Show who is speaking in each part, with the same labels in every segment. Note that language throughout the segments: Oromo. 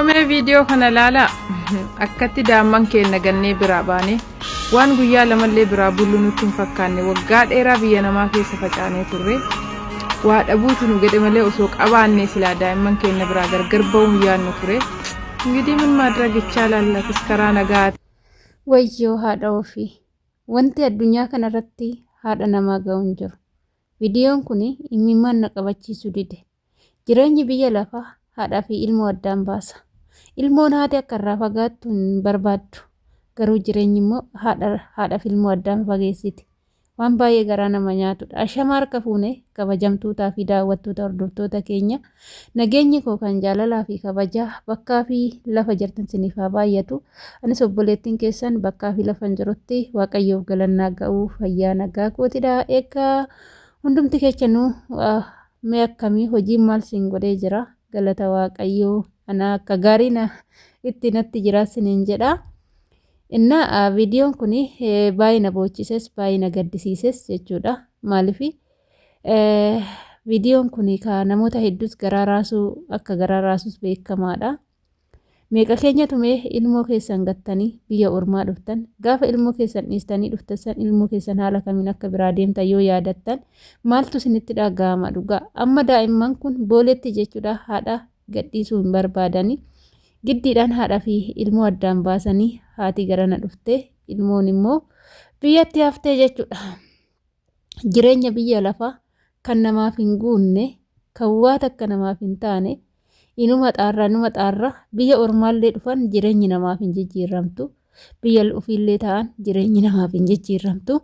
Speaker 1: Aboo mee viidiyoo kana laalaa. Akkatti daa'imman keenya gannee biraa baanee waan guyyaa lamallee biraa bullu nutti hin fakkaanne waggaa dheeraa biyya namaa keessa facaanee turre. Waa dhabuutu nu gedhe malee osoo qabaannee silaa daa'imman keenya biraa gargar ba'uun yaadnu ture. Ingidihi min maadrag ichaalaal atis karaa nagaa
Speaker 2: Wayyoo haadha ofii. Wanti addunyaa kanarratti haadha namaa ga'u hin jiru. Viidiyoon kun imimmaan na qabachiisuu dide. Jireenyi biyya lafaa haadhaa fi ilmoo addaan baasa. Ilmoon haati akka irraa fagaattu hin barbaaddu. Garuu jireenyi immoo haadha haadhaaf ilmoo addaan fageessiti. Waan baay'ee garaa nama nyaatudha. Ashama harka fuune kabajamtootaa fi daawwattoota hordoftoota keenya nageenyi koo kan jaalalaa fi kabajaa bakkaa fi lafa jirtan siniif haa baay'atu. Anis obboleettiin keessan bakkaa fi lafa hin jirutti Waaqayyoof galannaa ga'uu fayyaa nagaa kootidha. Egaa hundumti keessanuu mee akkamii hojiin maal siin godhee jira galata Waaqayyoo ana akka gaarii na itti natti jira siniin jedha. Innaa viidiyoon kun baay'ee na boochises baay'ee na gaddisiises jechuudha. Maaliif viidiyoon kun ka namoota hedduus garaa raasuu akka garaa raasus beekamaadha. Meeqa keenyatu mee ilmoo keessan gattanii biyya ormaa dhuftan gaafa ilmoo keessan dhiistanii dhuftan san ilmoo keessan haala kamiin akka biraa deemtan yoo yaadattan maaltu isinitti dhaga'ama dhugaa amma daa'imman kun booletti jechuudha haadha gadhiisuu hin barbaadanii giddiidhaan haadha fi ilmoo addaan baasanii haati garana dhufte ilmoon immoo biyyatti haftee jechuudha. Jireenya biyya lafaa kan namaaf hin guunne kan waa takka namaaf hin taane inuma xaarra inuma xaarra biyya ormaallee dhufan jireenyi namaaf hin jijjiirramtu biyya ofiillee ta'an jireenyi namaaf hin jijjiirramtu.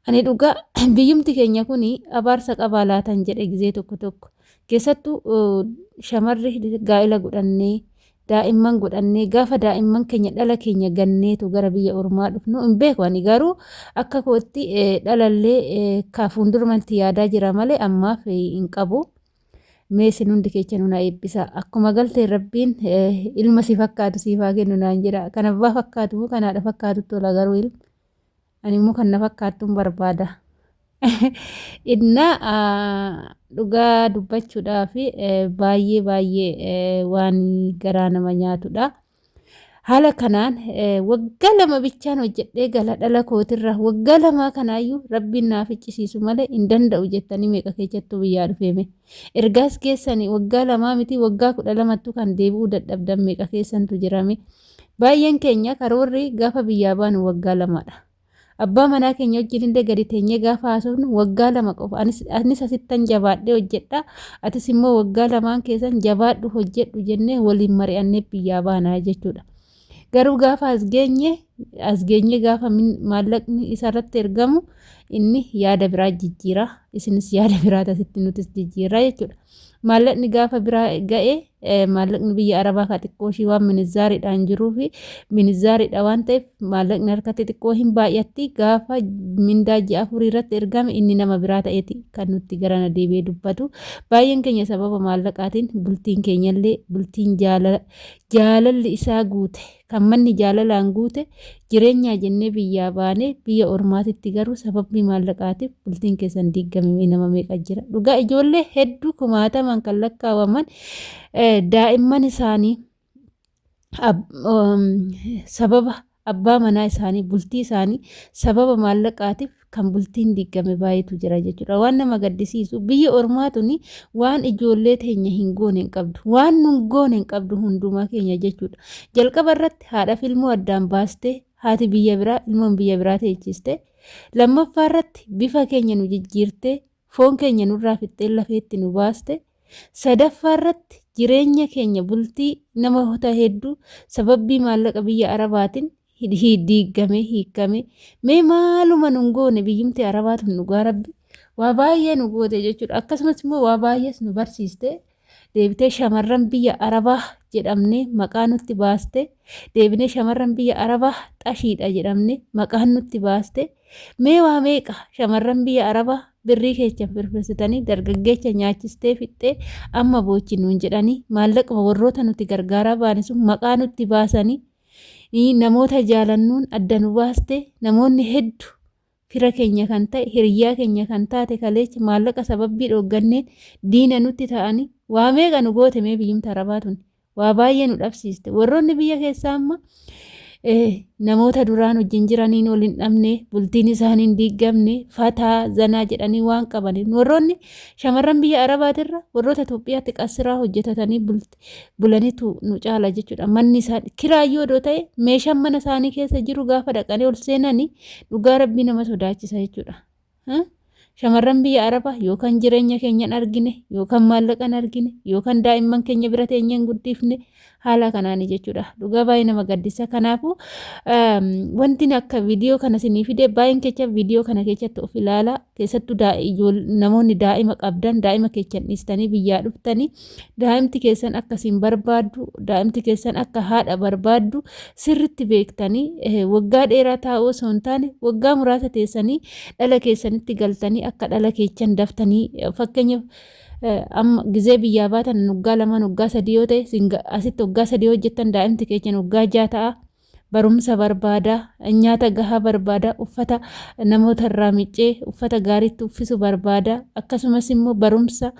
Speaker 2: Ani dhugaa biyyumti keenya kun abaarsa qabaa laatan jedhe gizee tokko tokko keessattuu shamarri gaa'ila godhannee daa'imman godhannee gaafa daa'imman keenya dhala keenya ganneetu gara biyya ormaa dhufnu hin beeku ani garuu akka kootti dhalallee ka fuuldurumatti yaadaa jira malee ammaaf hin qabu. Mee isin hundi keessanuu na eebbisa. Akkuma galteen rabbiin ilma si fakkaatu siif haa kennu naan jedha. Kan abbaa fakkaatu moo kan haadha fakkaatu tola garuu ilma. Ani immoo kan na fakkaattuun barbaada. Innaa dhugaa dubbachuudhaaf baay'ee baay'ee waan garaa nama nyaatudha. Haala kanaan waggaa 2 bichaan hojjedhee gala dhala kootirra waggaa lamaa kanaayyuu rabbiin naa ficcisiisu malee hin danda'u jettanii meeqa keessattuu biyyaa dhufeeme. Ergaas keessanii waggaa lamaa miti waggaa 12ttu kan deebi'uu dadhabdan meeqa keessantu jirame. Baay'een keenya karoorri gaafa biyyaa baanu waggaa lamadha. Abbaa manaa keenya wajjin illee gadi teenyee gaafa haasofnu waggaa 2 qofa. Anis asittan jabaadhee hojjedha. Atis immoo waggaa lamaan keessan jabaadhu hojjedhu jennee waliin mari'annee biyyaa baanaa jechuudha. Garuu gaafa as geenye as geenye gaafa maallaqni isarratti ergamu inni yaada biraa jijjiira. Isinis yaada biraa asitti nutis jijjiirra jechuudha. Maallaqni gaafa biraa ga'e maallaqni biyya Arabaa ka xiqqoo ishii waan minizzaariidhaan jiruu fi minizzaariidha waan ta'eef maallaqni harkatti xiqqoo hin baay'atti gaafa mindaa ji'a afurii irratti ergame inni nama biraa ta'eeti kan nutti garana deebi'ee dubbatu. Baay'een keenya sababa maallaqaatiin bultiin keenyallee bultiin jaalalli isaa guute kan manni jaalalaan guute jireenyaa jennee biyyaa baanee biyya ormaatitti garuu sababbii maallaqaatiif bultiin keessan diiggame nama meeqa jira dhugaa ijoollee hedduu kumaataman kan lakkaawaman daa'imman isaanii sababa abbaa manaa isaanii bultii isaanii sababa maallaqaatiif kan bultiin diiggame baay'eetu jira jechuudha. Waan nama gaddisiisu biyya ormaa tuni waan ijoollee teenya hin goone hin qabdu. Waan nun goone hin qabdu hundumaa keenya jechuudha. Jalqaba irratti haadhaaf ilmoo addaan baastee haati biyya biraa ilmoon biyya biraa teechiste. Lammaffaa irratti bifa keenya nu jijjiirtee foon keenya nurraa fixxee lafeetti nu baaste. Sadaffaa irratti jireenya keenya bultii namoota hedduu sababbii maallaqa biyya Arabaatiin diiggame hiikkame mee maaluma nun goone biyyumti Arabaa tun dhugaa rabbi waa baay'ee nu goote jechuudha. Akkasumas immoo waa baay'ees nu barsiiste. Deebitee shamarran biyya Arabaa jedhamnee maqaa nutti baaste. Deebinee shamarran biyya Arabaa xashiidha jedhamne maqaan nutti baaste. Mee waa meeqa shamarran biyya Arabaa birrii keechan firfirsitanii dargaggeecha nyaachistee fixxee amma boochi nuun jedhanii maallaquma warroota nuti gargaaraa baane sun maqaa nutti baasanii namoota jaalannuun adda nu baaste namoonni heddu fira keenya kan ta'e hiriyyaa keenya kan taate kaleecha maallaqa sababbii dhoogganneen diina nutti ta'anii waa meeqa nu goote mee biyyumti Arabaa tun. Waa baay'ee nu dhabsiiste. Warroonni biyya keessaa amma namoota duraan wajjin jiraniin wal hin dhabne, bultiin isaanii hin diigamne, fataa zanaa jedhanii waan qabaniif warroonni shamarran biyya Arabaatirra warroota Itoophiyaatti qasiraa hojjetatanii bulanitu nu caala jechuudha. Manni isaanii kiraayyoo odoo ta'e meeshaan mana isaanii keessa jiru gaafa dhaqanii ol seenanii dhugaa rabbii nama sodaachisa jechuudha. Shamarran biyya Arabaa yookaan jireenya keenya hin argine, yookaan maallaqa hin argine, yookaan daa'imman keenya bira teenyee hin guddifne haala kanaani jechuudha. Dhugaa baay'ee nama gaddisa. Kanaafuu wanti akka viidiyoo kana isinii fide baay'een kecha viidiyoo kana keessatti of ilaala. Keessattuu namoonni daa'ima qabdan daa'ima keessan dhiistanii biyyaa dhuftanii daa'imti keessan akka isin barbaaddu, daa'imti keessan akka haadha barbaaddu sirritti beektanii waggaa dheeraa taa'uu osoo hin taane waggaa muraasa teessanii dhala keessanitti galtanii akka dhala keechan daftanii fakkeenyaaf amma gizee biyyaa baatan waggaa 2 waggaa 3 yoo ta'e asitti waggaa 3 hojjettan daa'imti keechan waggaa 6 ta'a. Barumsa barbaada, nyaata gahaa barbaada, uffata namoota irraa miccee uffata gaariitti uffisu barbaada. Akkasumas immoo barumsa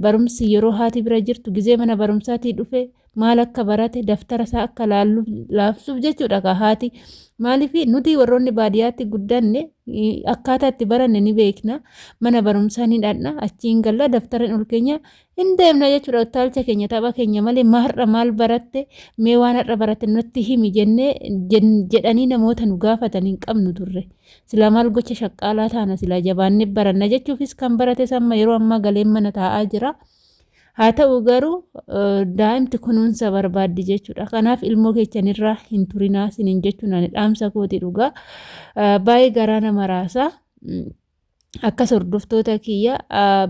Speaker 2: barumsi yeroo haati bira jirtu gizee mana barumsaatii dhufe maal akka barate daftara isaa akka laabsuuf jechuudha ka haati. Maaliif nuti warroonni baadiyyaatti guddanne akkaataa itti baranne ni beekna. Mana barumsaa ni dhaqna, achiin galla, daftara ol keenya hin deemna jechuudha. Uttaalcha keenya tapha keenya malee ma har'a maal baratte, mee waan har'a baratte nutti himi jennee jedhanii namoota nu gaafatan hin qabnu turre. Silaa maal gocha shaqqaalaa taana silaa jabaannee baranna jechuufis kan barates amma yeroo ammaa galeen mana taa'aa jira. Haa ta'u garuu daa'imti kunuunsa barbaaddi jechuudha. Kanaaf ilmoo keessanirraa hin turinaa sinin jechuun ani dhaamsa kooti dhugaa. Baay'ee garaa nama raasa. Akkas hordoftoota kiyya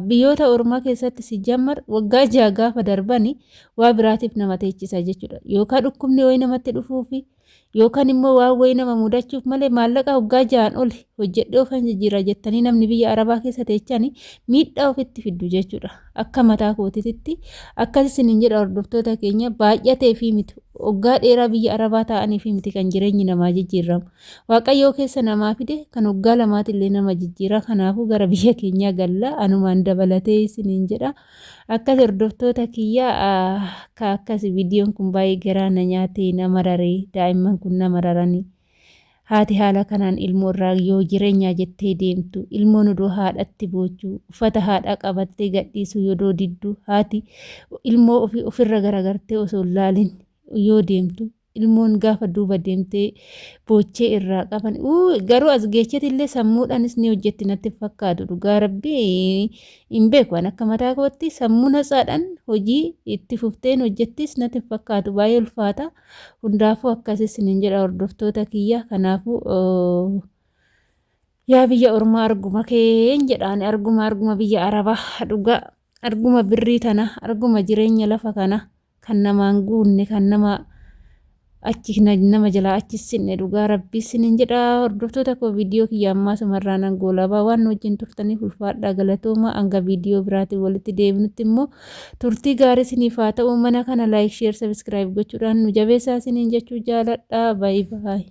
Speaker 2: biyyoota ormaa keessatti si jammar waggaa 6 gaafa darbani waa biraatiif nama teechisa jechuudha. Yookaan dhukkubni wayii namatti dhufuufi yookaan immoo waan wayii nama mudachuuf malee maallaqa waggaa 6n oli hojjedhee ofan jijjiira jettanii namni biyya Arabaa keessa teechani miidhaa ofitti fiddu jechuudha. Akka mataa kootitti akkas isiniin jedha hordoftoota keenya baay'atee fi miti waggaa dheeraa biyya Arabaa taa'anii fi miti kan jireenyi namaa jijjiiramu. Waaqayyoo keessa namaa fide kan waggaa lamaatillee nama jijjiira. Kanaafuu gara biyya keenyaa galla anumaan dabalatee isiniin jedha. Akkas hordoftoota kiyya ka akkas viidiyoon kun baay'ee garaa na nyaate na marare daa'imman kun na mararanii. Haati haala kanaan ilmoo irraa yoo jireenyaa jettee deemtu ilmoon odoo haadhatti boochuu uffata haadhaa qabattee gadhiisuu yodoo diddu haati ilmoo ofii ofirra garagartee osoo hin laalin yoo deemtu ilmoon gaafa duuba deemtee boochee irraa qaban garuu as geechetillee sammuudhaanis ni hojjetti natti fakkaatu dhugaa rabbii hin beeku an akka mataa kootti sammuu natsaadhaan hojii itti fufteen hojjettis natti fakkaatu baay'ee ulfaata hundaafuu akkasis isiniin jedha hordoftoota kiyya kanaafuu yaa biyya ormaa arguma keen jedhaan arguma arguma biyya arabaa dhugaa arguma birrii tana arguma jireenya lafa kana kan namaan guunne kan nama achi nama jalaa achi sinne dhugaa rabbii sinin jedha hordoftoota koo viidiyoo kiyya ammaa sumarraa nan goolabaa waan nu wajjin turtaniif ulfaadhaa galatooma hanga viidiyoo biraatiin walitti deebinutti immoo turtii gaarii siniif haa ta'u mana kana like share subscribe gochuudhaan nu jabeessaa sinin jechuu jaaladha baay baay.